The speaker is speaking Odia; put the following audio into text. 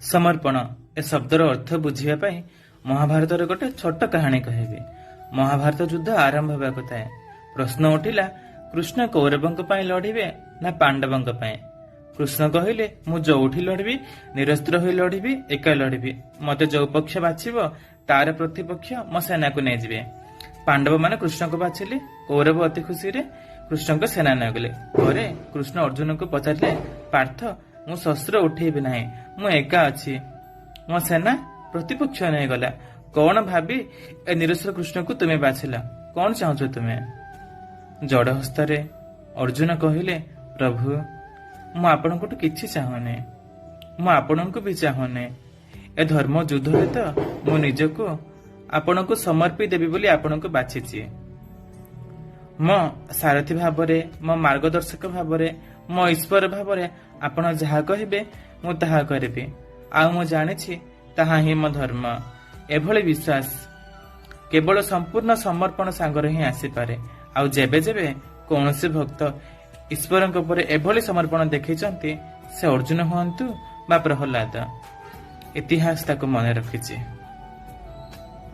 ସମର୍ପଣ ଏ ଶବ୍ଦର ଅର୍ଥ ବୁଝିବା ପାଇଁ ମହାଭାରତର ଗୋଟେ ଛୋଟ କାହାଣୀ କହିବି। ମହାଭାରତ ଯୁଦ୍ଧ ଆରମ୍ଭ ହେବାକୁ ଥାଏ। ପ୍ରଶ୍ନ ଉଠିଲା, କୃଷ୍ଣ କୌରବଙ୍କ ପାଇଁ ଲଢିବେ ନା ପାଣ୍ଡବଙ୍କ ପାଇଁ? କୃଷ୍ଣ କହିଲେ, ମୁଁ ଯୋଉଠି ଲଢିବି ନିରସ୍ତ୍ର ହୋଇ ଲଢିବି, ଏକା ଲଢିବି। ମତେ ଯୋଉ ପକ୍ଷ ବାଛିବ ତାର ପ୍ରତିପକ୍ଷ ମୋ ସେନାକୁ ନେଇଯିବେ। ପାଣ୍ଡବମାନେ କୃଷ୍ଣଙ୍କୁ ବାଛିଲେ। କୌରବ ଅତି ଖୁସିରେ କୃଷ୍ଣଙ୍କ ସେନା ନେଇଗଲେ। ପରେ କୃଷ୍ଣ ଅର୍ଜୁନଙ୍କୁ ପଚାରିଲେ, ପାର୍ଥ, ମୁଁ ଶସ୍ତ୍ର ଉଠେଇବି ନାହିଁ, ମୁଁ ଏକା ଅଛି, ମୋ ସେନା ପ୍ରତିପକ୍ଷ ନେଇଗଲା। କଣ ଭାବି ଏ ନିରସ୍ତ୍ର କୃଷ୍ଣକୁ ତୁମେ ବାଛିଲ? କଣ ଚାହୁଁଛ ତୁମେ? ଜଡ ହସ୍ତରେ ଅର୍ଜୁନ କହିଲେ, ପ୍ରଭୁ, ମୁଁ ଆପଣଙ୍କଠୁ କିଛି ଚାହୁଁନି, ମୁଁ ଆପଣଙ୍କୁ ବି ଚାହୁଁନି। ଏ ଧର୍ମ ଯୁଦ୍ଧରେ ତ ମୁଁ ନିଜକୁ ଆପଣଙ୍କୁ ସମର୍ପି ଦେବି ବୋଲି ଆପଣଙ୍କୁ ବାଛିଛି। ମୋ ସାରଥୀ ଭାବରେ, ମୋ ମାର୍ଗଦର୍ଶକ ଭାବରେ, ମୋ ଈଶ୍ୱର ଭାବରେ ଆପଣ ଯାହା କହିବେ ମୁଁ ତାହା କରିବି। ଆଉ ମୁଁ ଜାଣିଛି ତାହା ହିଁ ମୋ ଧର୍ମ। ଏଭଳି ବିଶ୍ୱାସ କେବଳ ସମ୍ପୂର୍ଣ୍ଣ ସମର୍ପଣ ସାଙ୍ଗରେ ହିଁ ଆସିପାରେ। ଆଉ ଯେବେ ଯେବେ କୌଣସି ଭକ୍ତ ଈଶ୍ୱରଙ୍କ ଉପରେ ଏଭଳି ସମର୍ପଣ ଦେଖେଇଛନ୍ତି, ସେ ଅର୍ଜୁନ ହୁଅନ୍ତୁ ବା ପ୍ରହ୍ଲାଦ, ଇତିହାସ ତାକୁ ମନେ ରଖିଛି।